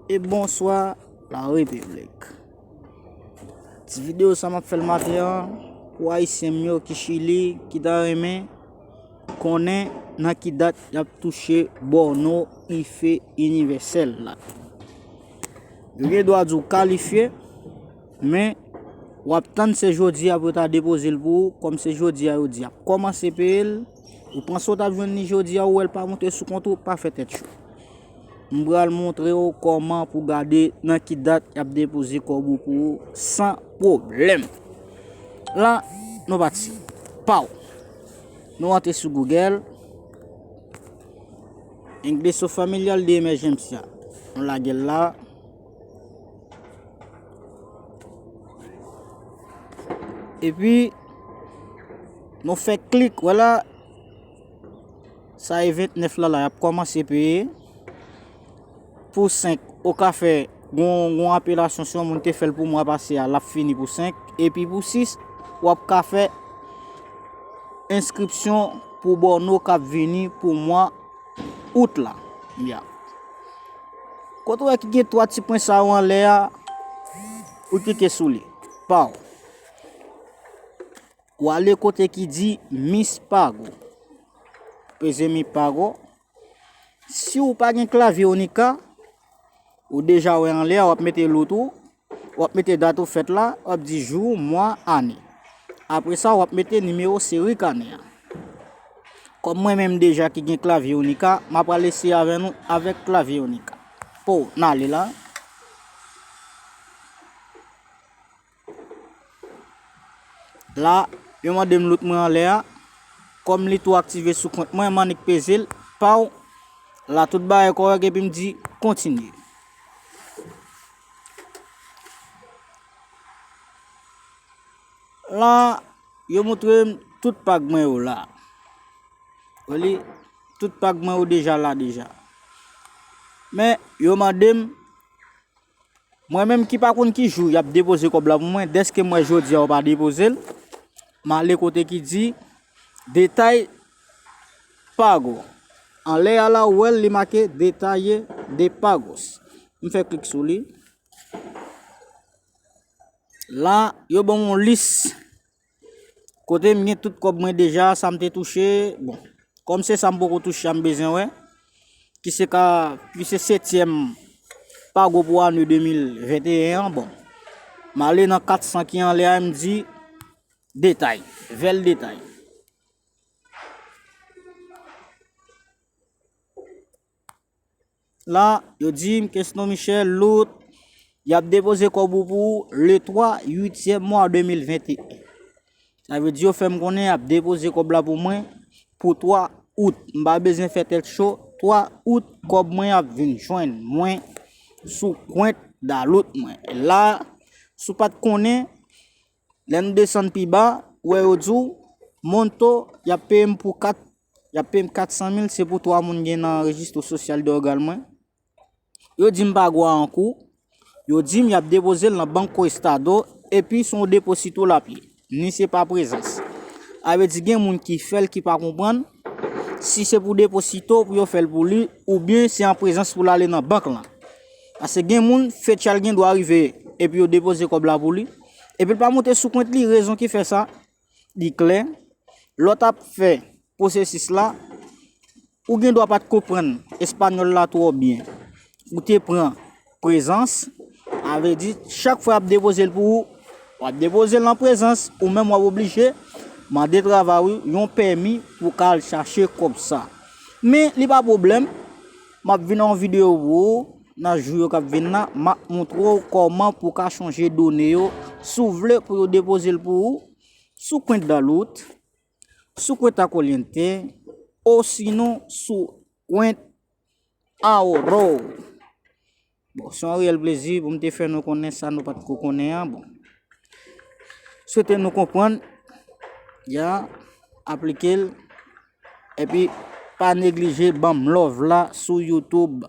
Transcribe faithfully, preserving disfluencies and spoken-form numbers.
E bonswa, la repiblik. Ti videyo sa m ap fè l maten an pou ayisyen m yo ki Chili, ki ta renmen konnen nan ki dat y ap touche bòno ife inivèsèl la. Yo gen dwa di w kalifye, men w ap tann se jodi a pou yo ta depoze l pou ou, kòm se jodi a yo di y ap kòmanse peye l, ou panse w t ap jwenn li jodi a, ou wè l pa moute sou kont ou, pa fè tèt cho. M pral montre w kòman pou gade nan ki dat y ap depoze kòb ou pou ou san pwoblèm. La, nou pati. Paw. Nou antre sou Google. Ingreso Familiar de Emergencia. Nou lage l la. Epi, nou fè klik, wè la, sa e ventnèf la, la, y ap kòmanse peye. Pou senk, ou ka fè, gon, gon apelasyon, si yon moun te fè l pou mwa pase a, l ap fini pou senk. Epi pou sis, w ap ka fè enskripsyon pou bòno k ap vini pou mwa out la. Ya. Kote w wè ki gen twa ti pwen sa yo anlè a, ou klike sou li. Paw. W ale kote ki di Miss Pago. Peze Miss Pago. Si w pa gen klavye Onika, ou deja wè anlè a, w ap mete lout ou, w ap mete dat ou fèt la, w ap di jou, mwa, ane. Apre sa, w ap mete nimewo seri kanè a. Kòm mwen menm deja ki gen klavye Onika, m ap al eseye avè nou avèk klavye Onika. Po, n ale la. La, yo mande m lout mwen anlè a. Kòm li tou aktive sou kont mwen, m annik peze l. Paw, la tout bagay kòrèk epi m di kontinye. La, yo montre m tout pag mwen yo la. Wè li, tout pag mwen yo deja la deja. Men, yo mande m, mwen menm ki pa konn ki jou y ap depoze kòb la pou mwen, dèske m wè jodi a yo pa depoze l, m ale kote ki di detay pago. Anlè a la, ou wè l, li make detaye de pagos. M fè klik sou li. La, yo ban m yon lis kote m gen tout kòb mwen deja, sa m te touche. Bon, kòm se sa m poko touche a, m bezwen wè. Ki se ka, ki se setyèm pago pou ane de mil venteyen an. Bon, m ale nan kat san ki anlè a, m di detay, vèl detay. La, yo di m, Keston Michel, lout, y ap depoze kòb ou pou ou le twa uityèm mwa de mil venteyen. Sa vle di yo fè m konnen y ap depoze kòb la pou mwen pou twa out. M pa bezwen fè tèt cho, twa out kòb mwen ap vin jwenn mwen sou kont Dalout mwen. La, si w pa t konnen, lè n desann pi ba, ou wè yo di w, monto, y ap peye m pou kat, y ap peye m kat san mil, se pou twa moun gen nan rejistro sosyal de ògàn mwen. Yo di m pago a an kou. Yo di m y ap depoze l nan Banco Estado, epi se yon deposito l ap ye. Ni se pa prezans. Sa vle di gen moun ki fè l ki pa konprann si se pou deposito pou yo fè l pou li, oubyen se an prezans pou l ale nan bank lan. Paske gen moun, fetya l gen dwa rive, epi yo depoze kòb la pou li. Epi l pa monte sou kont li, rezon ki fè sa, li klè. Lè w t ap fè pwosesis la, ou gen dwa pa t konprann espanyòl la twò byen. Ou te pran prezans, sa vle di, chak fwa y ap depoze l pou ou, w ap depoze l nan prezans, ou menm w ap oblije mande travay ou yon pèmi pou w ka al chache kòb sa. Men, li pa pwoblèm, m ap vin yon videyo pou ou nan jou yo k ap vin la, m ap montre w kòman pou w ka chanje done yo, si w vle pou yo depoze l pou ou, sou kont Dalout, sou kont Corriente, osinon sou kont Ahorro. Bon, se yon reyèl plezi pou m te fè nou konnen sa nou pa t ko konnen an. Bon. Swete nou konprann. Ya, aplike l. Epi, pa neglije ban m love la sou YouTube.